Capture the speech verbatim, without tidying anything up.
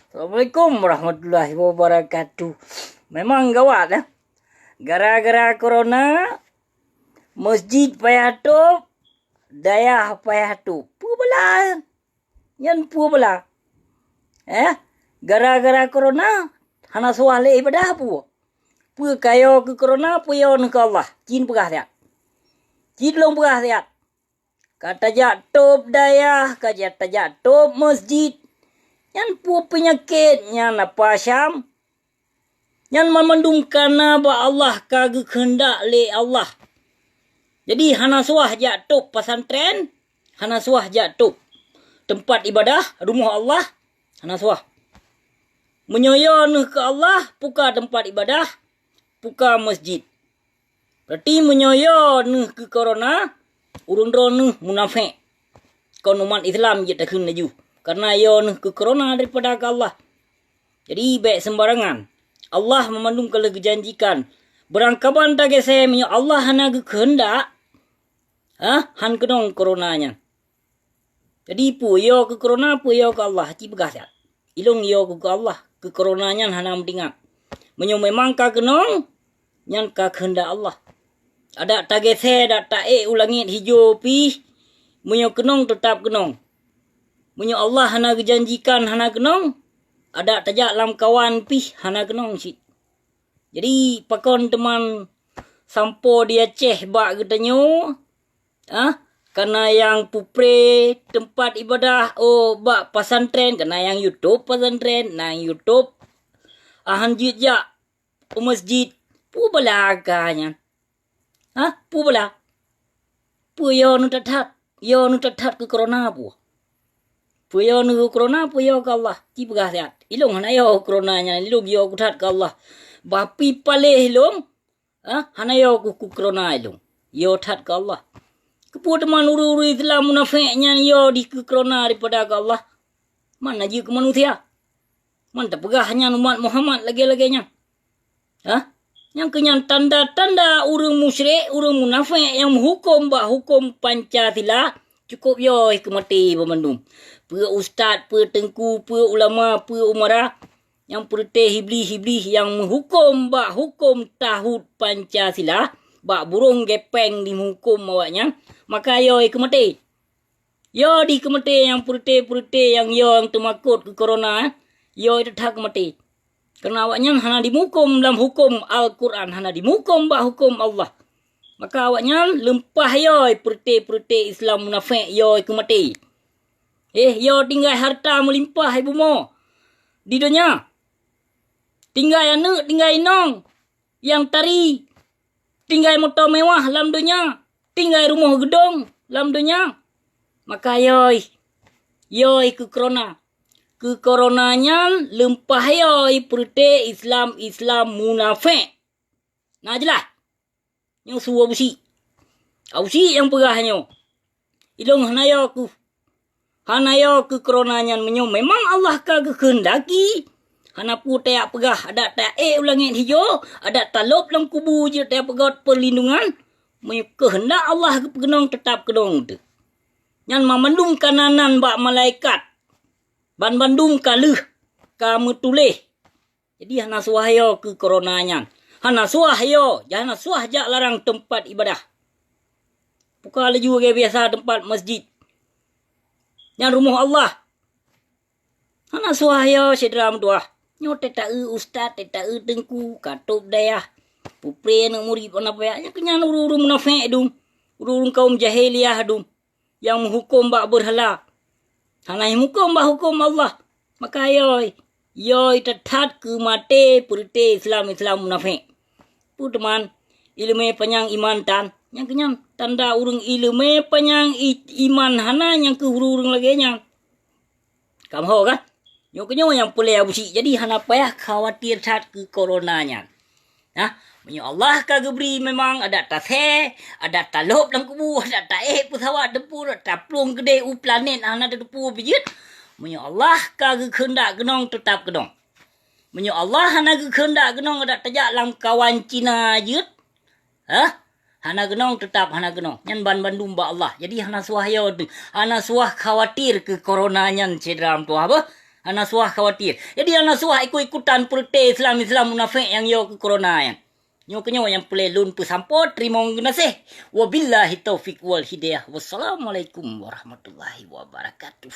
Assalamualaikum warahmatullahi wabarakatuh. Memang gawat, eh. Gara-gara corona, masjid payah tôb, dayah payah tôb. Peue bala? Nyan peue bala? Eh? Gara-gara corona, hana suah lé ibadah peue? Peue kayo keu corona, peue yo neuh keu Allah? Cit peugah siat. Cit lôn peugah siat. Ka tajak tôb dayah, ka ja-, tajak tôb masjid. Nyan peue peunyakét nyan apa Syam? Nyan banmandum kana bak Allah, ka geukheundak lé Allah. Jadi hana suah jak tôb pesantren, hana suah jak tôb teumpat ibadah, rumoh Allah, hana suah. Meunyoe yo neuh keu Allah, puka teumpat ibadah, puka masjid. Berarti meunyoe yo neuh keu corona, ureuëng droeneuh munafék. Kon umat Islam jeuet takheun laju, karena yo neuh keu corona daripada keu Allah. Jadi bék sembarangan. Allah meumandum ka lheueh geujanjikan. Beurangkaban tagése meunyoe Allah hana geukheundak, ha, han keunong corona nyan. Jadi peue yo keu corona, peue yo keu Allah, ci peugah siat. Ilong yo keu, keu Allah, keu corona nyan hana meutingat. Meunyoe memang ka keunong, nyan ka keuheundak Allah. Adak tagése, adak taék u langét hijo pih, meunyoe keunong teutap keunong. Meunyoe Allah hana geujanjikan hana keunong, adak tajak lam kawan pih hana keunong cit. Jadi pakon teuma sampoe di Aceh bak geutanyoe, ah, kana nyang pupré teumpat ibadah, oh, bak pesantren, kana nyang YouTube pesantren, nyang YouTube, ah, han jeuet jak u masjid. Peue bala ka nyan? Hah? Peue bala? Peue yo neuh that-that? Yo neuh that-that keu corona peue? Peue yo neuh keu corona, peue yo keu Allah? Ci peugah siat. Ilong hana yo keu corona nyan, ilong yo keu that keu Allah. Bah pih paléh ilong, ha? Hana yo keu, keu corona ilong. Yo that keu Allah. Keupeue teuma ureuëng-ureuëng Islam munafék nyan yo di keu corona daripada keu Allah? Man na jeuet keu manusia? Man tapeugah nyan umat Muhammad lagée-lagée nyan? Hah? Nyang keu nyan tanda-tanda ureuëng musyrik, ureuëng munafék nyang meuhuköm bak huköm Pancasila, cukôp yo keu maté banmandum. Peue ustaz, peue teungku, peue ulama, peue umara, nyang peureuté hiblih-hiblih nyang meuhuköm bak huköm taghut Pancasila, bak burông gépeng dimeuhuköm awaknyan, maka yo keu maté. Yo di keu maté nyang peureuté-peureuté nyang yo nyang teumakot keu corona, eh, yo that-that keu maté. Karena awaknyan hana dimeuhuköm lam huköm Al-Quran, hana dimeuhuköm bak huköm Allah. Maka awaknyan leumpah yo peureuté-peureuté Islam munafék yo keu maté. Eh, yo tinggai harta meulimpah i bumoe di donya. Tinggai aneuëk, tinggai inong nyang tari, tinggai moto mewah lam donya, tinggai rumoh geudong lam donya. Maka yo, yo keu corona. Keu corona nyan leumpah yo peureuté Islam-Islam munafék. Na jeulaih? Nyoe su Abu Syik. Abu Syik nyang peugah nyoe. Ilong hana yo keu, hana yo keu corona nyan meunyoe memang Allah ka geukeuheundaki. Hana peue tajak peugah, adak taék u langét hijo, adak talôb lam kubu jeuet tajak peugöt peurlindungan. Meunyoe keuheundak Allah geupeukeunong, teutap keunong teuh. Nyan banmandum ka na nan bak malaikat. Banmandum ka lheueh ka meutuléh. Jadi hana suah yo keu corona nyan. Hana suah yo, hana suah jak larang teumpat ibadah. Buka laju lagée biasa teumpat masjid. Nyan rumoh Allah. Hana suah yo syedara meutuwah. Nyoe teuta-eu ustaz, teuta-eu teungku, ka tôb dayah. Pupré aneuëk murit, hana payah. Nyan keu nyan ureuëng-ureuëng munafék dum. Ureuëng-ureuëng kaum jahiliyah dum. Nyang meuhuköm bak beurhala. Hana meuhuköm bak huköm Allah. Maka yo, yo that-that keu maté peureuté Islam-Islam munafék. Peue teuma, iéleumé panyang iman tan. Nyang keu nyan tanda ureuëng iéleumé panyang i-, iman hana nyang keu ureuëng-ureuëng lagée nyan. Kam ho kan? Nyoe keu nyoe nyang peureulée Abu Syik. Jadi hana payah khawatir that keu corona nyan. Nah, meunyoe Allah ka geubri memang adak tasé, adak talôb lam kubu, adak taék peusawat teupeu, adak taplueng keudeh u planet hana tateupeue pih jeuet. Meunyoe Allah ka geukheundak keunong, teutap keunong. Meunyoe Allah hana geukheundak keunong, adak tajak lam kawan Cina jeuet, hah? Hana keunong, teutap hana keunong. Nyan ban bandum bak Allah. Jadi hana suah yo teuh, hana suah khawatir keu corona nyan, syedara meutuwah beuh. Hana suah khawatir. Jadi hana suah ikut-ikutan peureuté Islam-Islam munafék nyang yo keu corona nyan. Nyoe keunyoe nyang peureulée lôn peusampoe, teurimong geunaséh. Wabillahi taufiq wal hidayah. Wassalamualaikum warahmatullahi wabarakatuh.